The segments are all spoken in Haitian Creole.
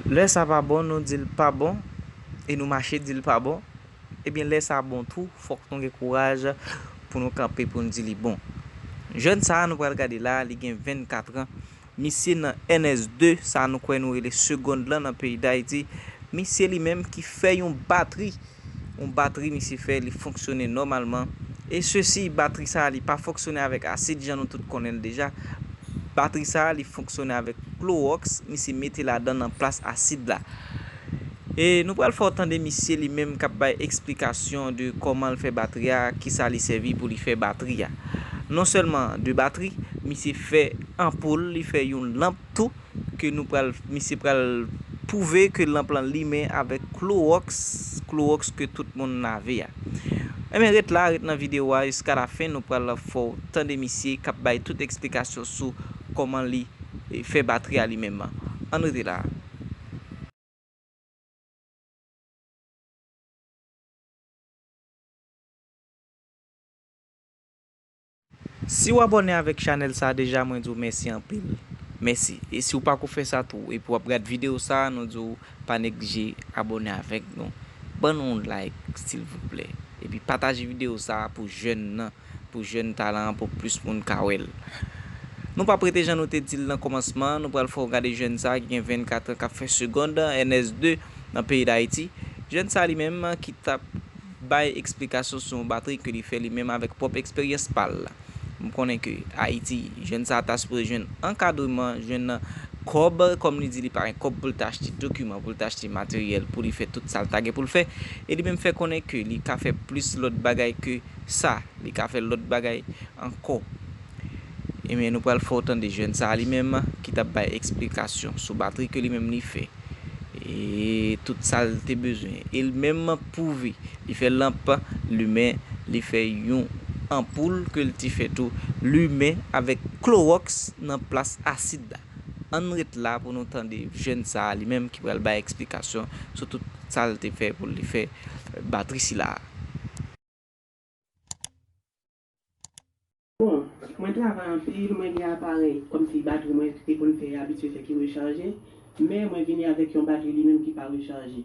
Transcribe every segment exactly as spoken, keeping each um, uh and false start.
Lè sa pa bon, nou di l pa bon, e nou mache di l pa bon. Ebyen, lè sa bon tou, fòk nou gen kouraj pou nou kanpe pou n di li bon. Jèn sa a nou pral gade la, li gen vennkat an. Misye nan N S de, sa nou kwè nou rele segond lan nan peyi Dayiti. Misye li menm ki fè yon batri. Yon batri misye fè, li fonksyone nòmalman. E sesi, batri sa a, li pa fonksyone avèk asid, jan nou tout konnen l deja. Batri sa a, li fonksyone avèk klowòks, misye mete ladan nan plas asid la. E nou pral fè w tande misye li menm k ap bay eksplikasyon de kòman l fè batri a, kisa li sèvi pou li fè batri a. Non sèlman de batri, misye fè anpoul, li fè yon lanp tou, ke nou pral, misye pral pwouve ke lanp lan limen avèk klowòks, klowòks ke tout moun lave a. Enben, ret la, ret nan videyo a jiska lafen, nou pral fè w tande misye k ap bay tout eksplikasyon sou kòman li, e, fè batri a li menm. Ann rete la. Si w abòne avèk chanèl sa a deja, mwen di w mèsi anpil. Mèsi. E si w pako fè sa tou, epi w ap gad videyo sa a, nou di w pa neglije abòne avèk nou. Ban nou yon like, silvouplè. Epi pataje videyo sa a pou jèn nan, pou jèn talan an, pou plis moun ka wè l. Nou p ap rete jan nou te di l nan kòmansman an, nou pral fè w gade jèn sa a ki gen vennkat an k ap fè segond N S de nan peyi Dayiti. Jèn sa a li menm ki t ap bay eksplikasyon sou yon batri ke li fè li menm avèk pwòp eksperyans pa l la. M konnen ke Ayiti, jèn sa a ta sipoze jwenn ankadreman, jwenn kòb, kòm li di li pa gen kòb pou l ta achte dokiman, pou l ta achte materyèl, pou li fè tout sa l ta gen pou l fè. E li menm fè konnen ke li ka fè plis lòt bagay ke sa, li ka fè lòt bagay ankò. Ebyen, nou pral fè w tande jèn sa a li menm ki t ap bay eksplikasyon sou batri ke li menm li fè. E tout sa l te bezwen. E li menm pwouve. Li fè lanp limen, li fè yon anpoul ke l te fè tou limen avèk klowòks nan plas asid la. Ann ret la pou nou tande jèn sa a li menm ki pral bay eksplikasyon sou tout sa l te fè pou li fè batri sila a. Bon, mwen travay anpil, mwen gen aparèy kòmsi batri mwen te konn fè abitye fè ki rechaje, men mwen vini avèk yon batri li menm ki pa rechaje.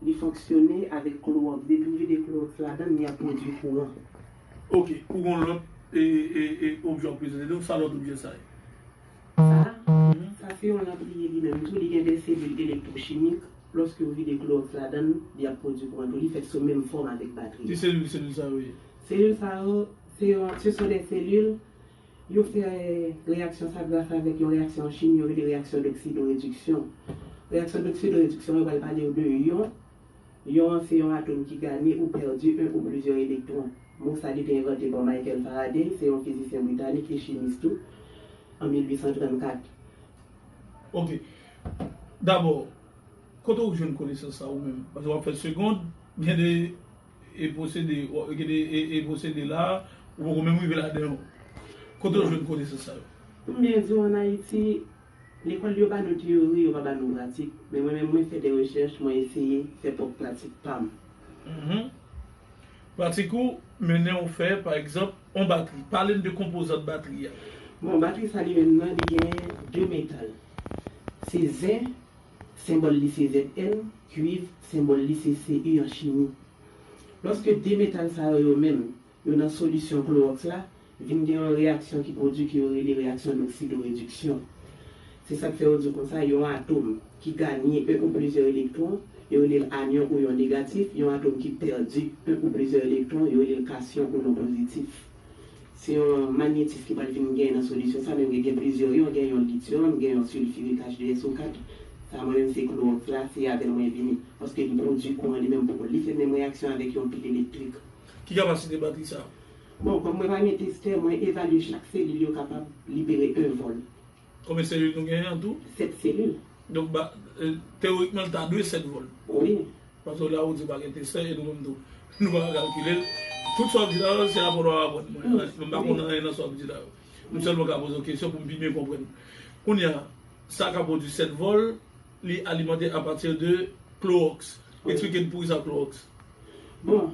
Li fonksyone avèk klowòks. Depi w vide klowòks ladan l, li ap pwodui kouran. Ok, ou gon lòt e, e, e, objè w prezante nou, sa lòt objè sa ye? Sa, sa se yon lanp li ye li menm tou, li gen de selil elektwochimik. Lòske w vide klowòks ladan l, li ap pwodui kouran tou. Li fèt sou menm fòm avèk batri. Ki selil, selil sa yo ye? Selil sa yo, se yon, ce sont des cellules, yo fè reyaksyon sa gras avèk yon reyaksyon an chimi, yo rele reyaksyon d'oxydoréduction. Reyaksyon d'oxydoréduction, yo pral pale w de yon. Yon an se yon atòm ki ganye ou pèdi en ou plizyè elektwon. Mo sa li te envante pa Michael Faraday, se yon fizisyen britanik e chimis tou, an mil uit san trannkat. Ok. Dabò, kote w jwenn konesans sa ou menm? Paske w ap fè segond, gen de, e pwosede, gen de, e, e pwosede la, ou poko menm rive ladan yo. Kote w jwenn konesans sa yo? Pou m byen di w, ann Ayiti, lekòl yo ba nou teyori, yo pa ba nou pratik. Men mwen menm, mwen fè de rechèch, mwen eseye fè pwòp pratik pa m. Mhm. Pratik ou mennen w fè, pa egzanp, yon batri. Pale n de konpozant batri a. Bon, batri sa li menm nan, li gen de metal. Se zen, senbòl li se Z N, kuiv, senbòl li se C U an chimi. Lòske de metal sa yo, yo menm, yo nan solisyon klowòks la, vin gen yon reyaksyon ki pwodui ke yo rele reyaksyon d'oxydoréduction. Se sa k fè yo di konsa, yon atòm ki ganye en ou plizyè elektwon, yo rele l anyon ou yon negatif, yon atòm ki pèdi en ou plizyè elektwon, yo rele l kasyon ou non pozitif. Se yon manyetis ki pral vin genyen nan solisyon sa, men gen plizyè yon, gen yon lityòm, gen yon silfirik H de S O kat. Sa mwen menm se klowòks la, se avè l mwen vini. Paske li pwodui kouran li menm pou kò l. Li fè menm reyaksyon avèk yon pil elektrik. Ki kapasite batri sa? Bon, kòm mwen pa gen testè, mwen evalye chak selil yo kapab libere en vòl. Konbyen selil nou genyen an tou? Sèt selil. Donk, ba, e, teyòrikman, l ta dwe sèt vòl. Wi. Paske la ou di pa gen testè e nou menm tou, nou pa ka kalkile l. Tout sa w ap di la yo, se aprann w ap aprann mwen. Wi. Mwen pa konn anyen nan sa w ap di la yo. M sèlman ka poze w kesyon pou m pi byen konprann. Kounye a, sa ka pwodui sèt vòl, li alimante apati de klowòks. Wi. Eksplike n poukisa klowòks. Bon,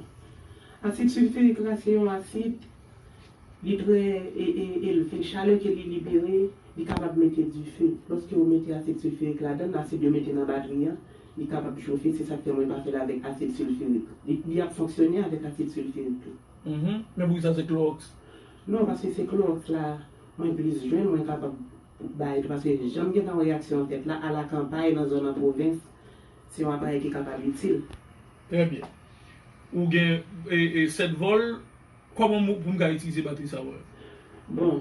asid silfirik la, se yon asid Li trè e, e, elve. Chalè ke li libere, li kapab mete dife. Lòske ou mete asid silfirik ladan l, asid yo mete nan batri an, li kapab chofe. Se sa k fè mwen pa fè l avèk asid silfirik. Li, li ap fonksyone avèk asid silfirik tou. Mhm. Men poukisa se klowòks? Non, paske se klowòks la mwen plis jwenn, mwen kapab bay tou, paske jan m gentan wè reyaksyon an fèt la, a la kanpay, nan zòn an pwovens, se yon aparèy ki kapab itil. Trè byen. Ou gen e, e, sèt vòl, kòman pou m ka itilize batri sa yo? Bon,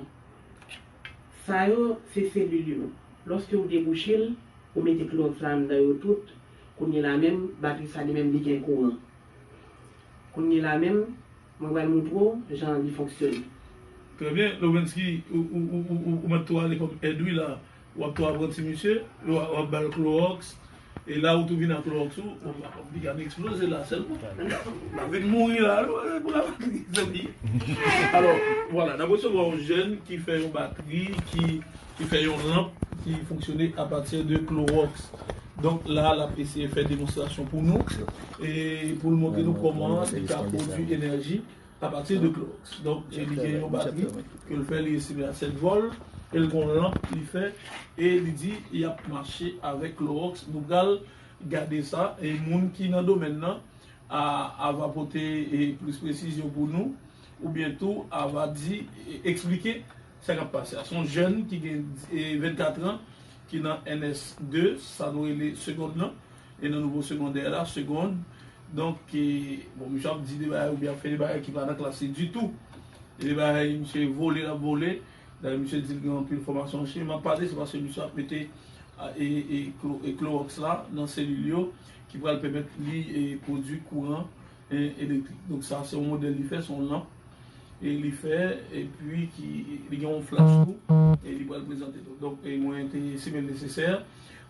sa yo, se selil yo. Lòske ou debouche l, ou mete klowòks la anndan yo tout, kounye la menm, batri sa li menm li gen kouran. Kounye la menm, mwen pral montre w jan li fonksyone. Trè byen, Lovensky, ou, ou, ou, ou, ou mèt tou ale kòm èd wi la. W ap tou apranti misye, w ap, w ap ba l klowòks, e la ou tou vin ak klowòks ou, w ap, w ap li ka vin eksploze la sèlman. L ap vin mouri la, pou la batri, zanmi. Alò, vwala, n ap resevwa yon jèn ki fè yon batri, ki, ki fè yon lanp ki fonksyone apati de klowòks. Donk la, l ap eseye fè demonstrasyon pou nou, e pou l montre nou kòman li ka pwodui enèji apati de klowòks. Donk, e li gen yon batri ke l fè, li estime a sèt vòl, e l gen yon lanp li fè, e li di y ap mache avèk klowòks. Nou pral gade sa, e moun ki nan domèn nan, a, a va pote, e, plis presizyon pou nou, oubyen tou, a va di, e, eksplike sa k ap pase a. Se yon jèn ki gen, e, vennkat an, ki nan N S de, sa nou rele segond lan, e nan nivo segondè la, segond. Donk, e, bon, misye ap di de bagay oubyen ap fè de bagay ki pa nan klas li ditou. E de bagay, misye vole, l ap vole. Dayè, misye di l gen anpil fòmasyon an chimik. M ap pale, se paske misye ap mete, a, e, e, klo, e klowòks la nan selil yo, ki pral pèmèt li, e, pwodui kouran, e, elektrik. Donk, sa, se yon modèl li fè, se yon lanp. E li fè, epi ki, li gen yon flach tou, e li pral prezante tou. Donk, e mwen te estime l nesesè,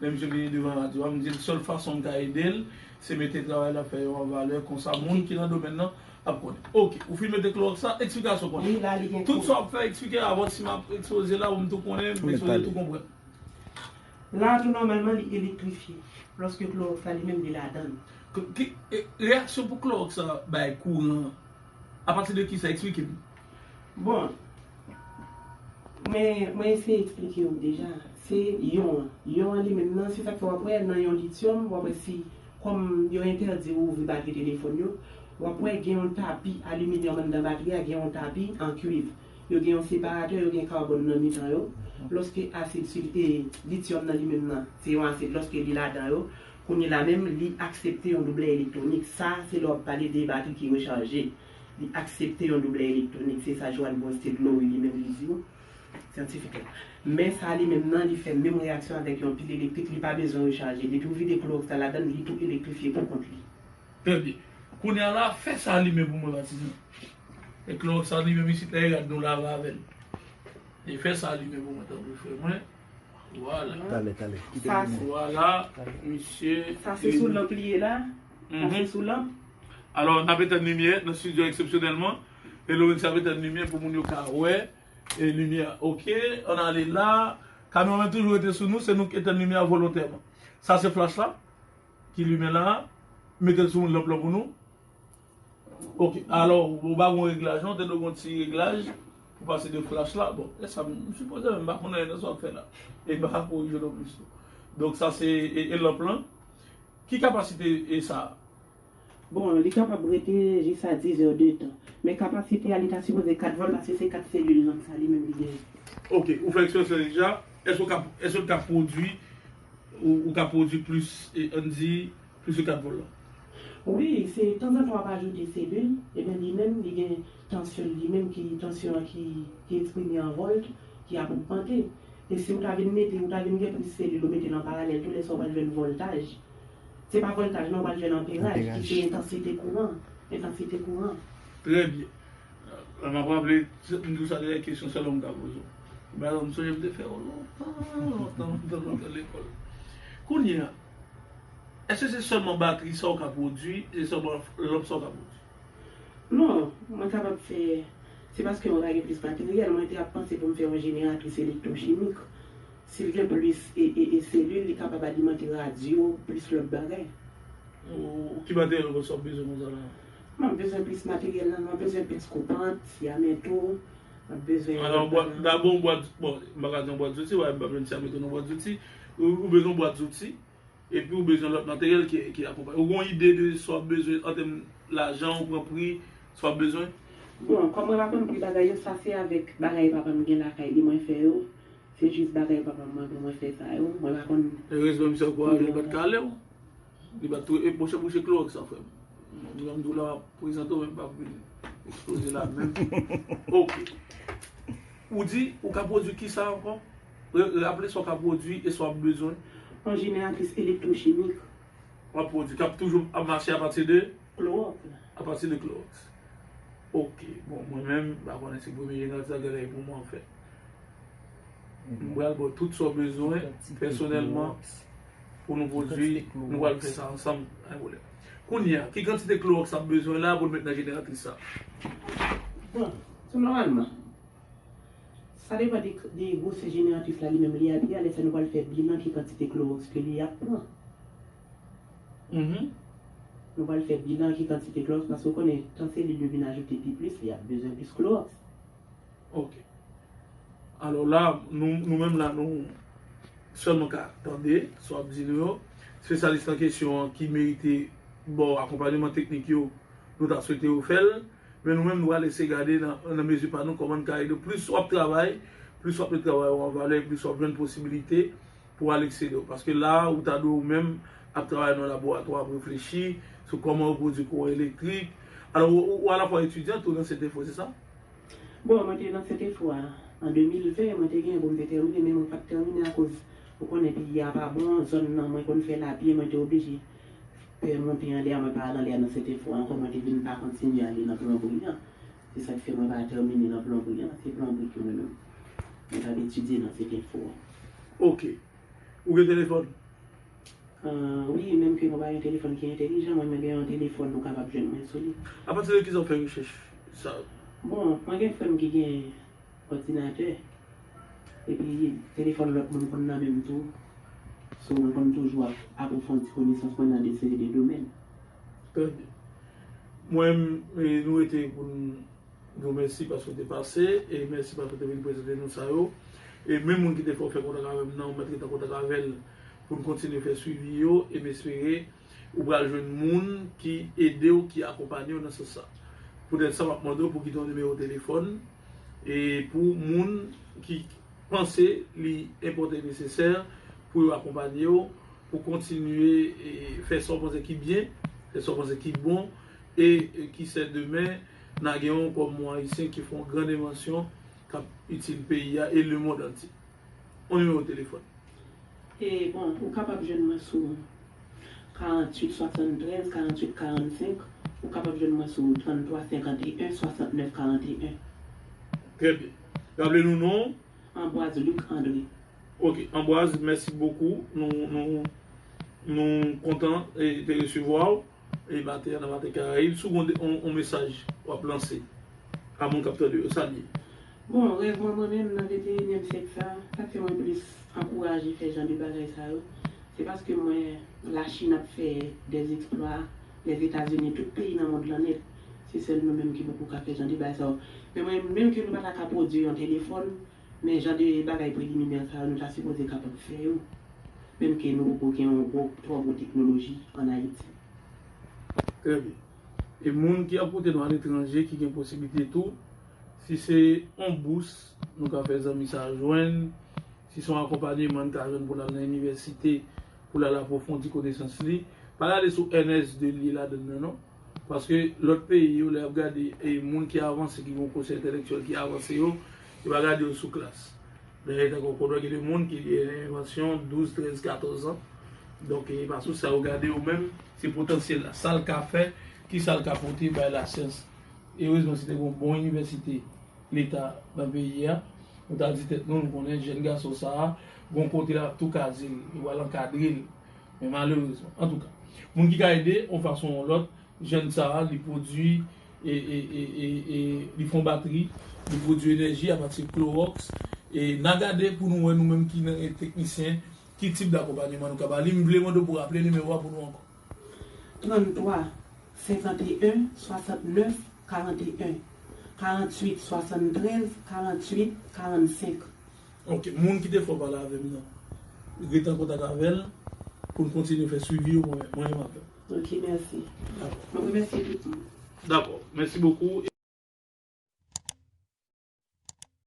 lè misye vini devan radyo a, m di l sèl fason m ka ede l, se mete travay l ap fè yo an valè, konsa moun ki nan domèn nan ap konnen. Oke, ou fin mete klowòks la, eksplikasyon konnen. Tout sa w ap fè, eksplike avan si m ap ekspoze la, pou m tou konnen, m ekspoze tou konprann. La tou nòmalman li elektrifye, lòske klowòks la li menm li ladan l. Ki, e, reyaksyon pou klowòks la bay kouran an? Apati de kisa? Eksplike m. Bon, mwen, mwen eseye eksplike w deja. Se yon an. Yon an li menm nan, se sa k fè w ap wè nan yon lityòm, w ap wè si, kòm yo entèdi ou ouvri batri telefòn yo, w ap wè gen yon tapi aliminyòm anndan batri a, gen yon tapi an kwiv. Yo gen yon separatè, yo gen kabòn nan mitan yo. Lòske asid sil, e, lityòm nan li menm nan, se yon asid, lòske li ladan yo, kounye la menm, li aksepte yon doublè elektwonik. Sa, se lè w ap pale de batri ki rechaje. Li aksepte yon doublè elektwonik. Se sa Johann Bronsted Lowry li menm li di w, syantifik la. Men sa li menm nan, li fè menm reyaksyon avèk yon pil elektrik, li pa bezwen rechaje. Depi w vide klowòks la ladan l, li tou elektrifye pou kont li. Trè byen. Kounye a la, fè sa limen pou mwen, patizan. E klowòks sa limen isit la, e rad nou lave avè l. E fè sa limen pou mwen, tanpri, frè mwen. Vwala. Talè, talè. Kite Sa, limen. Vwala, misye. Sa se sou lanp li ye la? Sa se sou lanp? Alò, n ap etenn limyè nan estidyo eksepsyonèlman. E Lorenzo ap etenn limyè pou moun yo ka wè. E limyè a, oke, ann ale la. Kameraman toujou rete sou nou, se nou k etenn limyè a volontèman. Sa se flach la ki limen la. Mete l sou lanp lan pou nou. Oke, alò, ou pa gon reglaj non, te dwe gon ti reglaj pou pase de flach la. Bon, e sa, m sipoze menm pa konn anyen nan sa w ap fè la. E m pa ka korije w non plis tou. Donk, sa se e, e lanp lan. Ki kapasite e sa? Bon, li kapab rete jis a diz è de tan. Men kapasite a, li ta sipoze kat vòl, paske se kat selil lanp sa li menm li genyen. Oke, ou fè eksperyans lan deja. Èske w ka, èske l ka pwodui, ou, ou ka pwodui plis, e, ann di, plis ke kat vòl la? Wi, se tanzantan w ap ajoute selil, ebyen li menm, li gen tansyon li menm, ki, tansyon an ki, ki eksprime an vòlt, ki ap ogmante. E si w ta vin mete, ou ta vin gen plis selil ou mete l an paralèl, tou lè sa w pral jwenn vòltaj. Se pa vòltaj non, w pral jwenn anperaj, ki se entansite kouran. Entansite kouran. Trè byen. Mwen m ap raple, m di w sa, de kesyon sèlman m ka poze w. Bagay m sonje m te fè yo lontan, lontan, lontan, lontan lekòl. Kounye a, èske se sèlman batri sa w ka pwodui, se sèlman lanp sa w ka pwodui? Non, mwen kapab fè, se paske mwen pa gen plis materyèl, mwen te ap panse pou m fè yon jeneratris elektwochimik. Si l gen plis e, e, e selil, li kapab alimante radyo, plis lòt bagay. Ou, ki materyèl ou panse w ap bezwen konsa la? M ap bezwen plis materyèl la, m ap bezwen pens koupant, syameto, Alò, bwa- dabò yon bwat, bon, m pa ka di yon bwat zouti, wè, m pa menm si a mete yon bwat zouti, ou, ou bezwen yon bwat zouti, epi ou bezwen lòt materyèl ki, ki akonpanye. Ou gen yon ide de sa w ap bezwen an tèm lajan, ou pran pri, sa w ap bezwen? Bon, kòm mwen pa konn pri bagay yo, sa se avèk bagay papa m gen lakay li mwen fè yo. Se jis bagay papa m mande mwen fè sa yo. Mwen pa konn. Erezman, misye ankouraje l, li pa t ka ale w. Li pa t tou e bouche bouche klowòks sa, frè m. Mwen menm tou la, m ap prezante w, men m p ap vin eksploze la menm. Ok. Ou di, ou ka pwodui kisa ankò? Raple sa w ka pwodui e sa w ap bezwen. Yon jeneratris elektwochimik. W ap pwodui, k ap toujou ap mache apati de? Klowòks. Apati de klowòks. Ok. Bon, mwen menm, m pa konnen si premye jeneratris la genlè e pou mwen anfèt. M pral ba w tout sa w bezwen pèsonèlman pou nou pwodui, nou pral fè sa ansanm, pa gen pwoblèm. Kounye a, ki kantite klowòks n ap bezwen la pou n met nan jeneratris sa? Bon, tou nòmalman, sa depann de, de gwosè jeneratris la li menm li a, epi lè sa nou pral fè bilan ki kantite klowòks ke li ap pran. Nou pral fè bilan ki kantite klowòks, paske w konnen, tan selil yo vin ajoute pi plis, li ap bezwen plis klowòks. Ok. Alò la, nou, nou menm la, nou sèlman ka tande sa w ap di nou yo. Espesyalis nan kesyon an ki merite ba w akonpanyeman teknik yo, nou ta swete yo fè l. Men nou menm, nou pral eseye gade nan, nan mezi pa nou kòman n ka ede w. Plis w ap travay, plis w ap met travay ou an valè, plis w ap jwenn posibilite pou w al eksele w. Paske la, ou ta dwe ou menm ap travay nan laboratwa, ap reflechi sou kòman yo pwodui kouran elektrik. Alò, ou, ou, ou alafwa etidyan tou nan Sentefo, se sa? Bon, mwen te nan Sentefo a, an de mil ven, mwen te gen pou m te tèmine, men mwen pa t tèmine akoz, ou konnen, peyi a pa bon, zòn nan, mwen konn fè lapye, mwen te oblije fè monte anlè a, mwen pa al anlè a nan Sentefo ankò, mwen te vin pa kontinye ale nan plonbri an. Se sa k fè mwen pa tèmine nan plonbri an, se plonbri ke mwen menm mwen t ap etidye nan Sentefo a. Ok. Ou gen telefòn? Wi, menm ke nou pa gen telefòn ki entèlijan, mwen, mwen gen yon telefòn nou kapab jwenn mwen sou li. Apati de kisa w fè rechèch sa yo? Bon, mwen gen frè m ki gen òdinatè, epi telefòn lòt moun konn nan men m tou. So, mwen konn toujou ap apwofondi konesans mwen nan de seri de domèn. Trè byen. Mwen, nou rete pou n di w mèsi paske w te pase, e mèsi paske w te vin prezante nou sa yo. E menm moun ki te fè w fè kontak avè m nan, ou mèt rete an kontak avè l pou n kontinye fè swivi yo, e m espere ou pral jwenn moun ki ede w, ki akonpanye w nan sans sa. Poutèt sa, m ap mande w pou kite yon nimewo telefòn, e pou moun ki panse li enpòtan e nesesè pou yo akonpanye w, pou kontinye fè sa w panse ki byen, fè sa w panse ki bon, e ki sè demen n a gen w kòm yon Ayisyen ki fè yon gran envansyon k ap itil peyi a e lemonn antye. Yon nimewo telefòn. E bon, ou kapab jwenn mwen sou karanntuit swasanntrèz karanntuit karannsenk, ou kapab jwenn mwen sou tranntwa senkanteyen swasantnèf karanteyen. Trè byen. Raple nou non w. Ambroise Luc André. Ok, Ambroise, mèsi bokou. Nou, nou, nou kontan e, de resevwa w e maten an nan Maten Karayib. Si w gen yon, yon mesaj w ap lanse a moun k ap tande yo, sa l ye. Bon, rèv mwen, mwen menm, nan venteyinyèm syèk sa, sa k fè mwen plis ankouraje fè jan de bagay sa yo, se paske m wè Lachin ap fè dèzeksplwa, Lèzetazini, tout peyi nan mond lan nèt. Se sèl nou menm ki poko ka fè jan de bagay sa yo. Men mwen, menm ke nou pa ta ka pwodui yon telefòn, men jan de bagay preliminè sa yo, nou ta sipoze kapab fè yo. Menm ke nou poko gen yon gwo, twò gwo teknoloji ann Ayiti. Trè byen. E moun ki ap koute nou aletranje, ki gen posiblite tou, si se yon bous nou ka fè zanmi sa a jwenn, si se yon akonpanyeman n ka jwenn pou l al nan inivèsite, pou l al apwofondi konesans li, pa gade sou N S de l ye ladann nan non. Paske lòt peyi yo, lè y ap gade e moun ki avanse, ki gen yon kosyan entèlektyèl ki avanse yo, yo pa gade yo sou klas. Dayè, tankou kote w gen de moun ki gen envansyon douz, trèz, katòz an. Donk, e pa sou sa yo gade yo menm, se potansyèl la. Sa l ka fè, kisa l ka pote bay lasyans. Erezman, si te gen yon bon inivèsite leta nan peyi a, nou ta di tèt nou, nou konnen jèn gason sa a, gen yon kote l ap tou kaze l, yo pral ankadre l. Men malerezman, antouka, moun ki ka ede, yon fason ou yon lòt, jèn sa a, li pwodui, e, e, e, e, e, li fè yon batri, li pwodui enèji apati klowòks. E n a gade pou nou wè nou menm ki nan, e, teknisyen, ki tip dakonpanyeman nou ka ba li. M vle mande w pou w raple nimewo a pou nou ankò. Tranntwa senkanteyen swasantnèf karanteyen. Karanntuit swasanntrèz karanntuit karannsenk. Ok, moun ki te fè w pale avè m nan, rete an kontak avè l pou n kontinye fè swivi yo mwen mwen menm avè w. Ok, mèsi. Dakò. Mwen remèsye tout moun. Dakò, mèsi bokou.